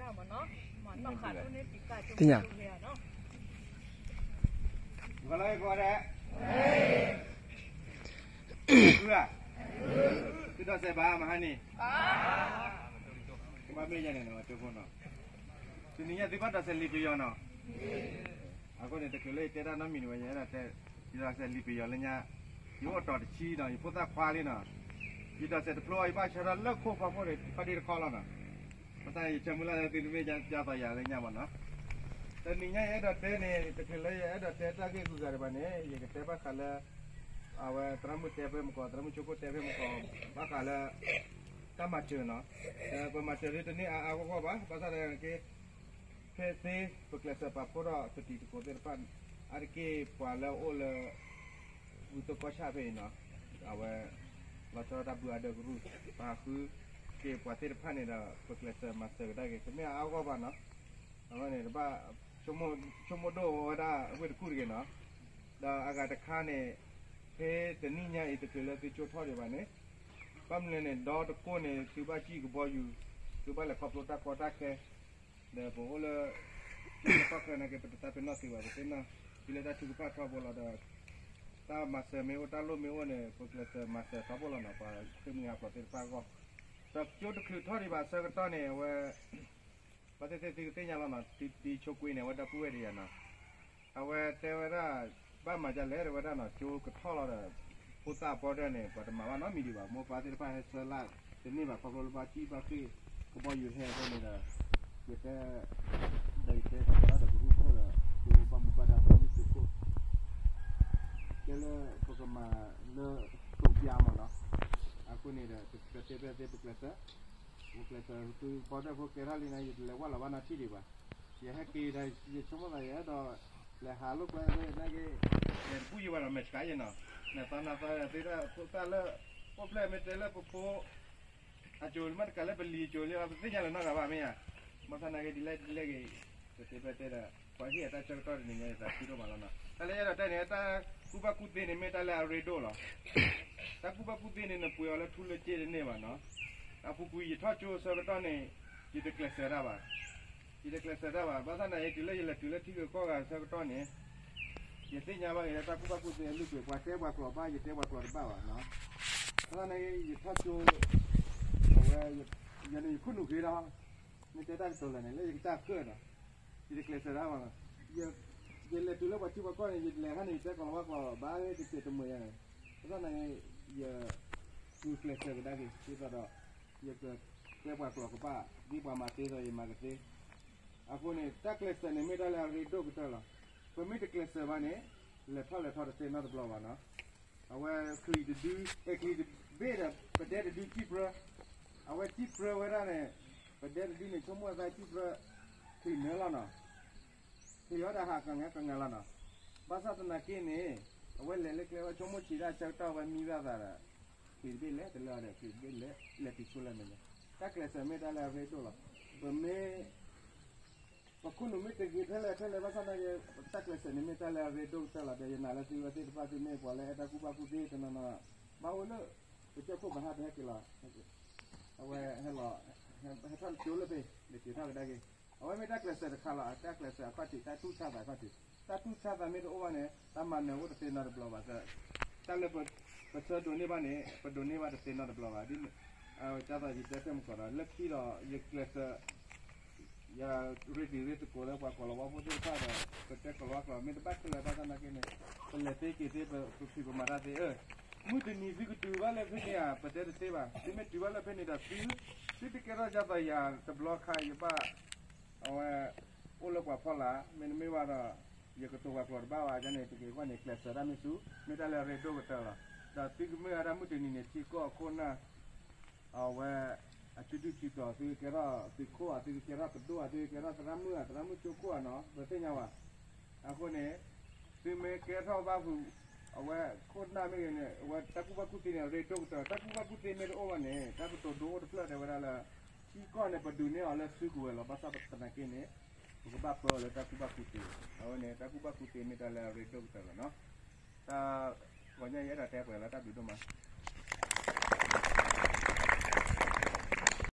သ့ၣ်ညါ ဂီၤလၢဂီၤဒဲး, သုဒိးစဲးဘၣ်မဟါန့ၣ်, ကဘၣ်မ့ၢ်ယၤန့ၣ်နီၤ, တနံၤညါသုဘၣ်ဒိးစဲးလံာ်ပယီၤနီၤ, အဃိန့ၣ် တချုးလၢယတဲတၢ်နီတမံၤန့ၣ်ဝဲ ယအဲၣ်ဒိးတဲ, ယဒိးစဲးလံာ်ပယီၤလၢညါ, ယအိၣ်တီၤတဆံနီၤ, ယဖိသၣ်ခွါလံနီၤ, ယဒိးစဲးတဖျိ ယဘၣ်ဆၢထၢၣ်လၢခိၣ်ဖီခိၣ်န့ၣ် ဘၣ်ဒ့တခီလီၤနီၤ, ဘၣ်ဆၣ်ယဆၢမုၢ်လၢ်လၢသုတမ့ၢ်ဒ်သိးယၤလၢညါဘၣ်နီၤ, တနံၤညါယအဲၣ်ဒိးတဲန့ၣ် တချုးလၢယအဲၣ်ဒိးတဲတၢ်ဂ့ၢ်အဂုၤအဂၤဒံးဘၣ်န့ၣ် ယကတဲဘၣ်ဃးလၢ အဝဲသရၣ်မုၣ်တဲဖဲမုၢ်ကီး သရၣ်မုၣ်ဆိခိၣ်တဲဖဲမုၢ်ကီး ဘၣ်ဃးလၢ တၢ်မၤစၢၤနီၤ, ပမၤစၢၤဒ်တန့ၢ်အါအါဂီၢ်ဂီၢ်ဘၣ်, ဘၣ်ဆၣ်ဒီးက့ ဖဲသ့ ပကျဲးစၢးပာ်ဖှိၣ်ထီၣ်ပတံၤသကိးသ့ၣ်တဖၣ် အါတက့ၢ်ပှၤလၢအအိၣ်လၢ ဂုၤသီကီၢ်ဆၣ်ဖဲအံၤနီၤ, အဝဲ လီၤဆီဒၣ်တၢ်ဘုအါဒၢကရူၢ် ပဟးဃုက့ၤပှၤသ့ၣ်တဖၣ်န့ၣ်ဒီး ပကျဲးစၢးမၤစၢၤကဒါက့ၤ တမ့ၢ်အါအါဂီၢ်ဂီၢ်ဘၣ်နီၤ, အဝဲန့ၣ်တဘၣ် ဆိကမိၣ်ဒိၣ်ဝဲဒၣ်အဝ့ၢ်တကူၣ်တဂ့ၤနီၤ, ဒီးအဂၤတခါန့ၣ် ဖဲတနံၣ်ညါအံၤ တချုးလၢသုကၠိထီၣ်ဒံးဘၣ်န့ၣ်, ဘၣ်မနုၤလဲၣ်န့ၣ် ဒီတကိၢ်န့ၣ် သုဘၣ်စံၣ်ကဘီယူၤ, သုဘၣ်လဲၤခီဖျိတၢ်ကီတၢ်ခဲ, ဒီးပအိၣ်လၢ ကီၢ်ချၢနာ်က့ ပတသးပ့ၤနီၣ်သ့ဘၣ်, ပသ့ၣ်နီၣ် တုၤလၢတၢ်ထုကဖၣ်ထီဘိလီၤဒီး တၢ်မၤစၢၤမ့ၢ်အိၣ် တၢ်လိၣ်မ့ၢ်အိၣ်န့ၣ် ပကျဲးစၢးမၤစၢၤထီဘိလီၤနီၤ, ပှၤဃ့ၢ်မှံဟးဖျိးသ့ၣ်တဖၣ်အဂီၢ်, ဒီးကၠိတချုးထီၣ်ဒံးဘၣ်အဆၢကတီၢ်န့ၣ် အဝဲ ပှၤသ့ၣ်သ့ၣ်သုကသ့ၣ်ညါလီၤနီၤ, တံၤဆိကွ့န့ၣ် အဝဲဒီပုၢ်ဝဲၢ်တယၤနီၤ, အဝဲတဲဝဲဒၣ် ဘၣ်မၤဒ်လဲၣ်တဲဝဲဒၣ်နီၤ, ကၠိကထီၣ်လီၤဒီး ဖိသၣ်ဘီဒၢၣ်န့ၣ် ပှၤတမၤဘၣ်နီတမံၤဒံးဘၣ်, မိၢ်ပၢ်သ့ၣ်တဖၣ်ဟဲဆှၢလၢ်တန့ၢ်ဘၣ် ခီဖျိလၢဘၣ်စံၣ်ဘၣ်ဃ့ၢ် ကဘီယူၤဟဲအဃိန့ၣ်ဒီး ယတဲ ဒီးယတဲတၢ်ဒီးကရူၢ်ခိၣ်ဒီး ကဘၣ်မူဘၣ်ဒါသ့ၣ်သုးခိၣ် တဲလၢပကမၤလၢတိာ်ပျါမးနီၤ, အဃိန့ၣ်ဒီး ပတဲပျဲသ့ပကျဲးစၢး, ပကျဲးစၢး သုဘီဒၢၣ်ဖိကဲထီၣ်လံန့ၣ် ယတလဲၤဝဲလီၤဘၣ်နီတထံၣ်ဒံးဘၣ်, ယဟဲက့ၤဒီး ယဆိကမိၣ်သးယအဲၣ်ဒိး လဲၤဟးလိာ်ကွဲသ့ၣ်နာ်က့ လဲၤတပူၤယံၤဘၣ်ဒီး မဲာ်ဆှးယဲနီၤ, နသီနသီသ့ၣ်တၢ်ဖိသၣ်လၢ အိၣ်ဖျဲၣ်မ့ၢ်တဲလၢပဖိ အစိၤမ့ၢ်တကးလၢပလံၤအစိၤလံ ပသ့ၣ်ညါလၢၤနီတဂၤဘၣ်မ့ၢ်ဧါ, ဘၣ်ဆၣ်နာ်က့ဒ်လဲၣ်ဒ်လဲၣ်ဂ့ၤ ပတဲပျဲတဲဒီး ပှၤဟ့ၣ်အတၢ်ဆၢကတီၢ်တနံၤညါ ယသးခုဒိၣ်မးလီၤနီၤ, တၢ်လၢယအဲၣ်ဒိးတဲန့ၣ် တၢ်ကူၣ်ဘၣ်ကူၣ်သ့န့ၣ် မ့ၢ်တၢ်လၢအရ့ဒိၣ်လီၤ, တၢ်ကူၣ်ဘၣ်ကူၣ်သ့န့ၣ် နပှ့ၤအီၤလၢထူလၢစ့တန့ၢ်ဘၣ်နီၤ, အပူၤကွံာ်ယထီၣ်ကၠိအဆၢကတီၢ်န့ၣ် ယတကျဲးစၢးတၢ်ဘၣ် ယတကျဲးစၢးတၢ်ဘၣ်, ဘၣ်ဆၣ်နာ်က့ တုၤလၢယလဲၤတုၤလၢထံဂုၤကီၢ်ဂၤအဆၢကတီၢ်န့ၣ် ယသ့ၣ်ညါဘၣ်က့ၤလၢတၢ်ကူၣ်ဘၣ်ကူၣ်သ့အလုၢ်အပှ့ၤ ပှၤတဲပှၤကျိာ်ဘၣ် ယတဲပှၤကျိာ်တဘၣ်ဘၣ်နီၤ, ဘၣ်ဆၣ်နာ်က့ ယထီၣ်ကၠိ အဝဲ ယန့ၣ်ယခိၣ်နူာ်ဃ့ဒီး မ့ၢ်တဲတၢ်ကတိၤလၢာ်န့ၣ် လၢယကစၢ်ဃၢၤဒီး ယတကျဲးစၢးတၢ်ဘၣ်, ယလဲၤတုၤလၢပှၤထံပှၤကီၢ်န့ၣ် ယလဲၤခါန့ၣ် ယတဲကီၤလၤဝါကျိာ်ဘၣ် တစဲးတမှဲၤယၤန့ၣ်, ဘၣ်ဆၣ်နာ်က့ ယ ဃုကျဲးစၢးကဒါက့ၤ ဒ်သိးဒီး ယကတဲပှၤကျိာ်ကဘၣ် ဒ်ပှၤမၤသ့သိး ယမၤကသ့, အဃိန့ၣ် တၢ်ကျဲးစၢးန့ၣ် မ့ၢ်တၢ်လၢအရ့ဒိၣ်ကတၢၢ်လီၤ, ပမ့ၢ်တကျဲးစၢးဘၣ်န့ၣ် လဲၤထီၣ်လဲၤထီတသ့နီတဘျီဘၣ်နီၤ, အဝဲချံးတဒု အဲချံးတဘ့ၣ်ဒီး ပဒဲတဒုစံၣ်ပြၢ, အဝဲစံၣ်ပြၢဝဲဒၣ်န့ၣ် ပဒဲတဒုန့ၣ် ဆိကမိၣ်အသးစံၣ်ပြၢ ချံးနၢလီၤနီၤ ချံးအီၣ်တၢ်ဟးကငဲကငဲလီၤနီၤ, ဘၣ်ဆၣ်သနာ်က့န့ၣ် အဝဲလဲၤလၢကျဲဝဲဆိကမိၣ်ဆံးတၢ်ဆၢကတီၢ်ဝဲမံဘၣ်သးဒီး ချံးတဘ့ၣ်လဲၤတလၢဒီး ချံးတဘ့ၣ်လဲၤ လဲၤတုၤဆိလၢမဲာ်ညါ, တၢ်ကျဲးစၢးမ့ၢ်တၢ်လၢအရ့ဒိၣ်လီၤ, ပမ့ၢ် ပခိၣ်နူာ်မ့ၢ်တဂ့ၤထဲလဲၣ်ထဲလဲၣ်ဘၣ်ဆၣ်သနာ်က့ တၢ်ကျဲးစၢးန့ၣ်မ့ၢ်တၢ်လၢအရ့ဒိၣ်ကတၢၢ်လီၤ, ဒီးယနာ်လၢသုဝဲသ့ၣ်တဖၣ်သုမ့ၢ်ပှၤလၢအဲၣ်တၢ်ကူၣ်ဘၣ်ကူၣ်သ့တနီၤနီၤ ဘၣ်အိၣ်လၢ ပကၠိခိၣ်ပဟးပဟဲက့ၤလီၤ အဝဲဟဲလီၤ ဟဲထီၣ်ကၠိလၢဖဲ လဲၤက့ၤထီၣ်ကဒါက့ၤ, အဝဲမ့ၢ်တၢ်ကျဲးစၢးတခါလီၤ, တၢ်ကျဲးစၢးအခီၣ်ထံး တၢ်တူၢ်ဆါသးအခီၣ်ထံး, တၢ်တူၢ်ဆါသးမ့ၢ်တအိၣ်ဘၣ်န့ၣ် တၢ်မၤနၢၤအိၣ်တသ့နီတဘျီဘၣ်, တၢ်လၢပဆၢဒိးန့ၢ်ဘၣ်န့ၣ် ပဒိးန့ၢ်ဘၣ်တသ့နီတဘျီဘၣ်, ဒ် ကၢ်သိးယတဲဖဲမုၢ်ကီးဒီး လၢခံဒီးယကျဲးစၢး ယရ့တံၤရ့သကိးလၢပှၤကီၤလၤဝါဖိသ့ၣ်တဖၣ်ဒီး ပတဲကီၤလၤဝါကျိာ် မ့ၢ်တဘၣ်ခဲလၢာ်ဘၣ်ဆၣ်သနာ်က့န့ၣ် ပလဲၤသ့က့ၤသ့ ပဖံးပမၤတၢ်သ့ အၢ မုၢ်တနံၤသုကတုၤဘၣ်လၢဖဲန့ၣ်ဧါ ပတဲတသ့ဘၣ်, သုမ့ၢ်တုၤဘၣ်လၢဖဲန့ၣ်ဒီး သု သုတကဲထီၣ်ဒ်သိးယၤတဘျီခါ ယဘၣ် အဝဲ အိၣ်လၢပှၤဖီလာ် မ့တမ့ၢ်ဘၣ်ဒီး ယကတိၤပှၤကျိာ်တဘၣ်ဘၣ်န့ၣ် တက့ၤအဂီၢ်န့ၣ် ကျဲးစၢးတၢ်မ့ၢ်ဆူ မ့ၢ်တၢ်လၢအရ့ဒိၣ်ကတၢၢ်လီၤ. ဒီးသုကမ့ၢ်ဝဲဒၣ်မုၢ်တနံၤန့ၣ် ထံကီၢ်ခိၣ်နၢ် အဝဲ အစုဒုၣ်စုတီၤ သုကကဲထီၣ်သုးခိၣ်ဧါ သုကကဲထီၣ်ပဒိၣ်ဧါ သုကကဲထီၣ်သရၣ်မုၣ်ဧါ သရၣ်မုၣ်ကၠိခိၣ်ဧါနီၤ ပသ့ၣ်ညါဝဲ. အဃိန့ၣ် သုမ့ၢ်ကဲထီၣ်ဘၣ်ဖုး အဝဲခိၣ်နၢ်မ့ၢ်ဂ့ၤန့ၣ် အဝဲတၢ်ကူၣ်ဘၣ်ကူၣ်သ့န့ၣ် အရ့ဒိၣ်ကတၢၢ် တၢ်ကူၣ်ဘၣ်ကူၣ်သ့မ့ၢ်တအိၣ်ဘၣ်န့ၣ် တၢ်ကတိၤဒိအိၣ်တဖျၢၣ်တဲဝဲဒၣ်လၢ ထံကီၢ်န့ၣ် ပဒုးန့ၢ်အီၤလၢစုကဝဲၤလီၤ. ဘၣ်ဆၣ်သနာ်က့န့ၣ် ပကဘၣ်ပၢအီၤလၢတၢ်ကူၣ်ဘၣ်ကူၣ်သ့. အဝဲန့ၣ် တၢ်ကူၣ်ဘၣ်ကူၣ်သ့မ့ၢ်တၢ်လၢအရ့ဒိၣ်ကတၢၢ်လီၤနီၤ. တၢ်ဂီၤညါအံၤအဲၣ်ဒိးတဲပှဲၤလီၤ တၢ်ဘျုးဒိၣ်မး.